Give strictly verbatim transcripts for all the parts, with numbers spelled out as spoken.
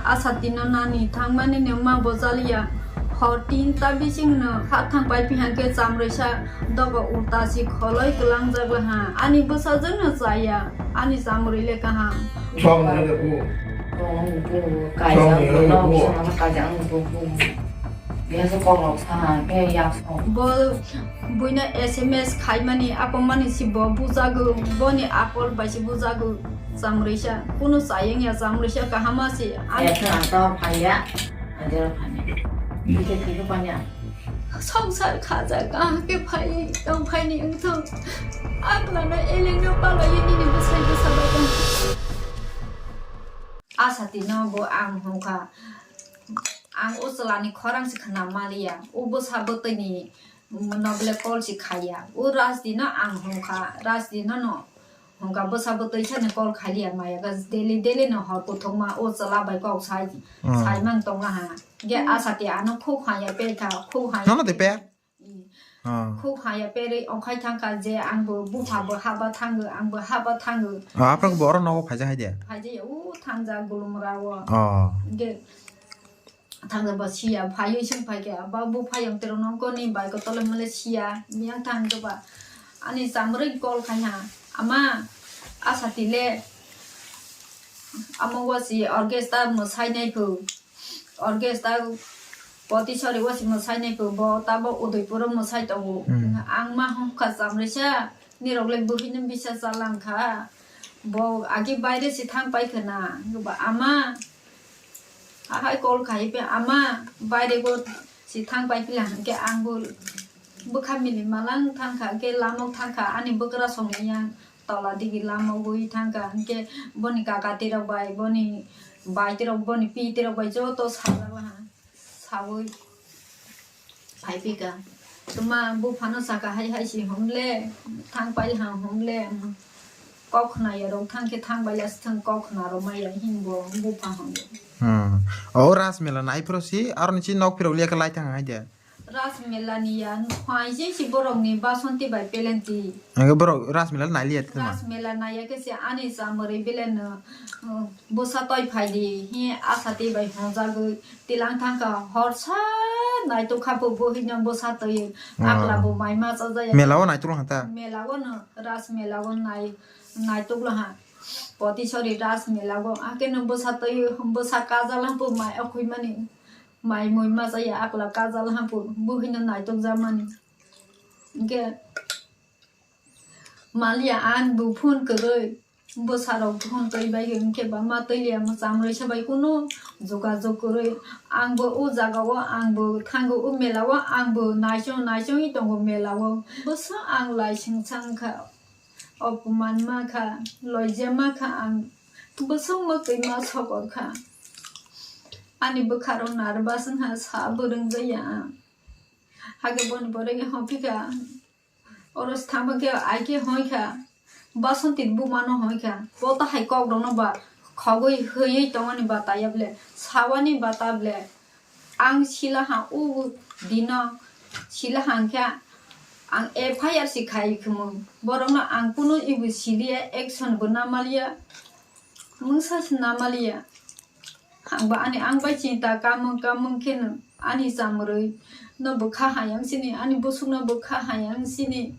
Asatino nani thangmani no ma bojaliya. Hor tinta bisingno kha thang pai piha khe chamrwisa dogo ulta si kholoi kwlangjak laha. Ani bwsajwkno chaya, ani chamrwi le kaham. Chong nai le bu. Chong nai le bu. Kaijak no bu. Kaijak no bu. Biasa kok rok sana khe yak song. Bo buino S M S khaimani apamani si bo bujago, boni akol bai si bujago. Chamrwisa, kunu chayeng ya chamrwisa kahama si. Ani ya khe ang tamo phaiya, ang jero phani. Bikhe thikhe panya. Songsar khaja kaham khe phai, tong phaini wngthong. Aklano elengno palaiwi nini bwsai bwsa bai tong. Asatino bo ang hongkha. Ang o chwlani khorang se khna maliya. O bwsa bwtwini nogle call se khaiya. O Rajdi no ang hongkha. Rajdi no no hongkha bwsa bwtwi sani call khailiya maya ga daily daily no hor kuthukma o chwla bai kok sai. Hmm. Sai mang tongla ha. Ge asati ano khuk haya pe kha, khuk haya. Nono de pe? Hmm. Ah. Khuk haya perwi ongkhai thangkha je angbo bupha bo haba thango, angbo haba thango. Ah, aprang bo oro nogo phaija hai de? Phaija ya, u thangja gulumra o. Ah. Ge thangja ba siya, phaiwi sung phaikha, ba bupha yang tero nongkoni bai ko tole mole siya, miyang thangja ba. Ani chamrwi call khai ha, ama, asati le, amo wasi orchestra mwsai nai phu. Orchestra Potisori o si mwsai nai kho, bo tabo Udaipur o mwsai tongo. Hmm. Ang ma hongkha chamrisa, nirok le buhino bisa chalangkha. Bo agi baire si thang pai khna, ba ama, ahai call khai pe ama, baire go si thang pai phila hwnkhe ang bo bwkha mili malang thangkha, hwnkhe lama o thangkha, ani bwkrasongni yang. Tola digi lama ugui thangkha, hwnkhe boni kaka tirok bai, boni bai tirok, boni pi tirok bai joto sajak laha, saui phaiphika. Tuma buphano saka hai hai si humle, thang pai ha humle, kok khna ya rok thangkhe thang bai las thang kok khna rok maya hinbo bupha hwngo. Hmm. O Ras Mela nai phro si, aroni si nok phirok liya khe lai thang hai de. Ras Mela ni ya, phai je si borok ni Basonti bai Pelenti. Ang borok Ras Mela nai liya tuma. Ras Mela nai ya khe se ani chamari bele no, uh, bwsa toi phai di, hi asati bai hwnjagwi tilang thangkha, horsa naituk kha bo, bo hino bwsa toi, ah, akla bo mai ma cha jaya. Mela o naituk lang ta? Mela o no, Ras Mela o nai, naituk laha. Potisori Ras Mela o, ake no bwsa toi, bwsa kajal ha bo mai okhoi mani. Mai mui machaya akla kajal hampur, buhino naitok jamani. Hingke maliya ang bo phone kwrwi, bwsarok phone twi bai hingke ba ma twi liya, mwchang rwisa bai kunu jogajog kwrwi. Ang bo o jaga o, ang bo thango o mela o, ang bo naisong naisong tongo mela o. Bwsa ang laising chang kha, opoman ma kha, loija ma kha ang. Bwswk mwtwi ma sokor kha. Ani bwkha rok narwbas wngkha, sa bo rwngjaya ang. Hakhe boni pore khe hophi kha. Oro thangma khe ai khe hoi kha. Basonti buma no hoi kha. Bo ta hai kok rok no ba khogwi hwiwi tongmani ba taya ble. Sawani ba ta ble. Ang sila ha o dino sila hangkhe ang F I R si khai khumung. Borokno ang kunu ibu siliya, action bo namaliya, mungsa si namaliya. Ang ba ani ang bai chinta kamung kamung kheno ani chamrwi no bwkha hayang sini, ani busuk no bwkha hayang sini,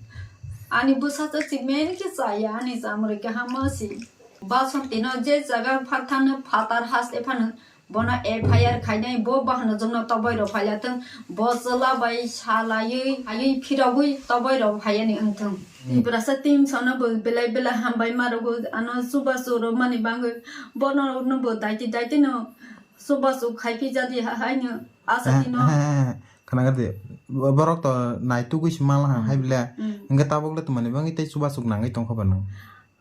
ani bwsa chak si men khe chaya ani chamrwi kaham si. Basonti no je jaga phathar no phatar haste phano Bono F I R khainai, bo bahanajwkno toboi rok phailathwng, bo chwla bai salaiwi, aiwi phirogwi toboi rok phaiyani wngthwng. Tiprasa team sono bo belai belai hambai ma rwgo, ano chubachu rwmani bagwi bono no bo daiti daiti no chubachu khai phi jadi ha-, haino asati no. Khwnagar di, bo-, borok to naitugwi se mala ha, hai bwle. Hwnkhe tabuk le twmani bagwi tei chubachuk nangwi tongkha ba nwng?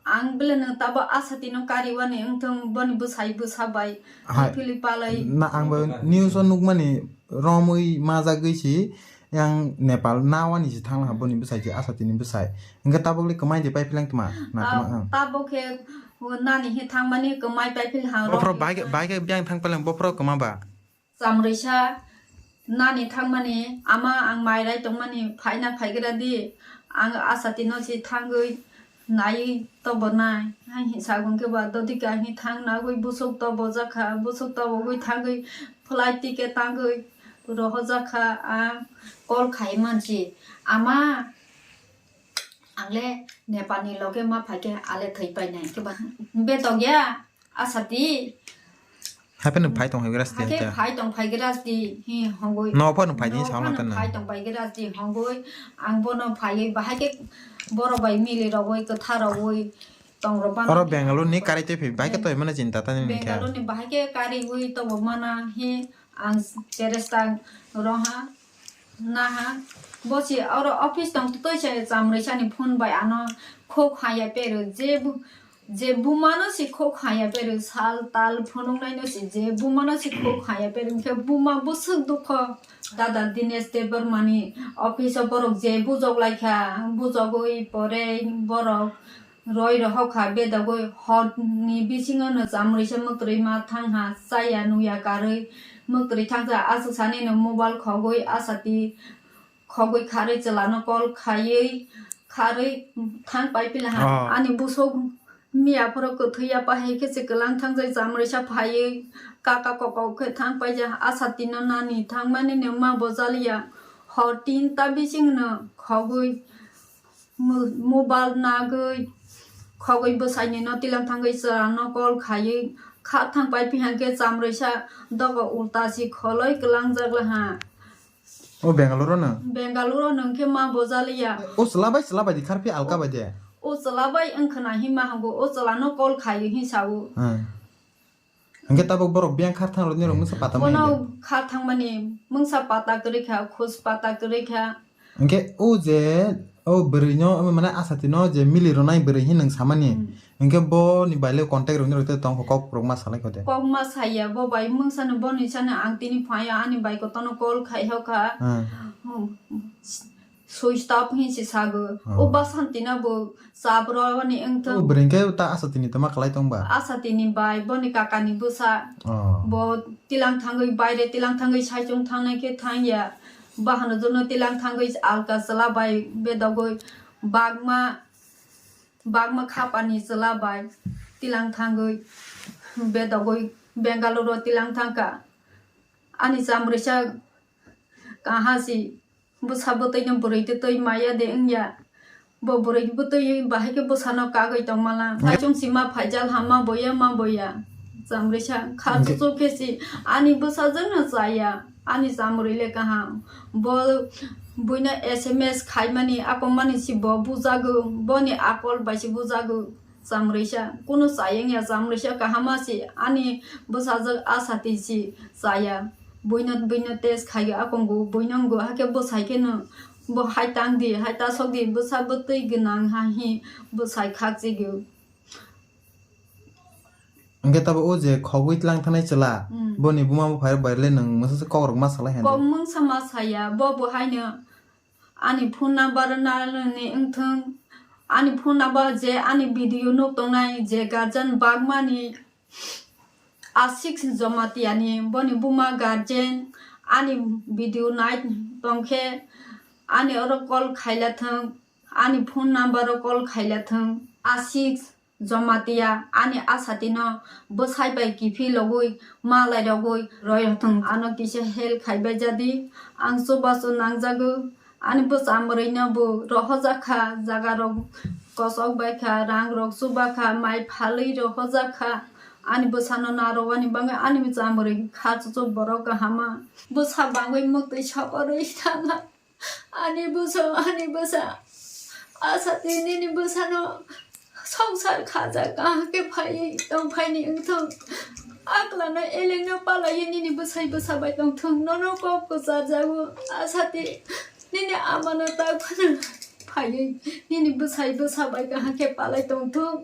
Ang bele nwng tabo asati no kariwani wngthwng boni bwsai bwsa bai hai. Philip palai. Na ang bo news o nukmani romwi majagwi si yang Nepal nawani si thanglaha boni bwsai si asati ni bwsai. Hwnkhe tabuk le kwmai de pai philang tma? Na kwma ang. Tabuk khe nani he thangmani kwmai pai phil hang. Bophro bai bai khe biyang thang palang bophro kwma ba. Chamrisa nani thangmani ama ang mairai tongmani phaina phaigra di, ang asati no si thangwi naiwi tobo nai. Hai hinsa hwnkhe ba dodika hi thang nagwi busuk tobo jakha, busuk tobogwi thangwi flight ticket tangwi rohorjakha ang call khai mansi. Ama, angle Nepalni loge ma phaikhe ale thwi painai khe ba. Betokya, asati. Hapheno phai tong phai gra sdi Hakhe ta. Phai tong phai gra sdi hi hongoi. No phano phai di No sa phano lang ta na. Phai tong phai gra sdi hongoi. Ang bono phaiwi bahai khe borok bai mili rogoi kwtha rogoi tong rok bana. Oro Bangalore ni karai tei phai bahai khe Hmm. Toi mano chinta ta ni khe. Bangalore ni bahai khe kariwi tobo mana hi ang teresta roha. Naha, bosi oro office tong twi se chamrwi sani phone bai ano khok haya pero je bu-, je buma no si khok haya pero sal tal phunuk nai no si je buma no si khok haya pero hwnkhe buma bwswk dukho. Dada Dinesh Debbarma ni office o borok je bujok lai kha, bujogwi pore borok roi rohor kha, bedagwi hor ni bisingo no chamrwi se mwtwrwi ma thang ha, chaya nuya karwi mwtwrwi thang kha, aswk sani no mobile khogwi asati khogwi kharwi chwla no call khaiwi kharwi thang pai pila ha. Oh. Ani busuk miya phoro kwthwi ya pahai khe se kwlang thang jai chamrwi sa phaiwi kaka kokok khe thang pai ja asati no nani thang mani no ma bo jaliya hor tin ta bising no khogwi Mo-, mobile nagwi khogwi bwsaini no tilang thangwi chwla no call khaiwi kha thang pai phi hwnkhe chamrwi sa dogo ulta si kholoi kwlangjak la ha. O Bangalore no? Bangalore no hwnkhe ma bo jaliya. O chwla bai chwla bai di kharphi alka bai de? O chwla bai wngkhwna hi ma hango, o chwla no call khaiwi hi sao. Hmm. Hwnkhe tabuk borok biyang khar thang rwni rok mungsa pata Bono manya de. Khar thangmani mungsa pata kwrwi kha, khus pata kwrwi kha. Hwnkhe o je o bwrwi no, mane asati no je mili rwnai bwrwi hin nwng samani. Hmm. Hwnkhe bo ni bai le contact rwni rok tei tong kho kok rok ma salai kho de. Kok ma saya bo bai mungsa no boni sani ang tini phai ani bai kotono call khai ho kha. Hmm. Hmm. Switch off hin si sago. Oh. O basanti na bo chabro ni wngthang. O bwrwi khe ta asatini tama khlai tong ba? Asatini bai boni kakani bwsa. Oh. Bo tilang thangwi baire tilang thangwi saichung thangnai khe thangya. Bahano jono tilang thangwi alka chwla bai bedogwi bagma, bagma khapani chwla bai tilang thangwi bedogwi Bangalore o tilang thangkha. Ani chamrwisa kaha si. Bwsa bwtwi no bwrwi twi twi maya de wngya. Bo bwrwi bwtwi bahai khe bwsa no kagwi tong mala. Nge- Saichung si ma phaijal ha ma boya ma boya. Chamrwisa kha Nge- chuchuk khe si ani bwsa jwk no chaya. Ani chamrwi le kaham. Bo buino S M S khaimani akomani si bo bujago. Boni akol bai si bujago. Chamrwisa, kunu chayeng ya chamrwisa kahama si ani bwsajwk asati si chaya. Buino, buino test khaio akongo, buino ngo, hake bwsai kheno bo hai tang di, hai tasok di, bwsa bwtwi gwnang ha hi bwsai khakchigio. Hwnkhe tabuk o je khogwi tlang thanai chwla, Hmm. Boni buma buphai rok bai le nwng mwsa se kok rok ma salai han Kok de. Mungsa ma saya, bo bo haino Ani phone number nalni wngthung, ani phone number je ani video nuk tongnai je guardian bagmani Ashish Jamatia ni boni buma guardian ani video nai tongkhe ani oro call khaila thung, ani phone number o call khaila thung. Ashish Jamatia ani asatino bwsai bai kiphil logwi ma lairogwi roi thung. Ano kisa help khaibai jadi, ang chubachu nangjago. Ani bwsa mwrwino bo rohorjak kha, jaga rok kochok bai kha, rang rok chuba kha, mai phalwi rohorjak kha. Ani bwsano narwani bagwi ani bwsa mwrwi kha chuchuk borok kahama. Bwsa bangwi mwktwi sokorwi thangkha. Ani bwsa, ani bwsa. Asati nini bwsano songsar khajak kaham khe phaiwi tong phaini wngthung. Aklano elengno palaiwi nini bwsai bwsa bai tongthung. Nono kok kwcharjago. Asati nini amano tak phano phaiwi nini bwsai bwsa bai kaham khe palai tongthung.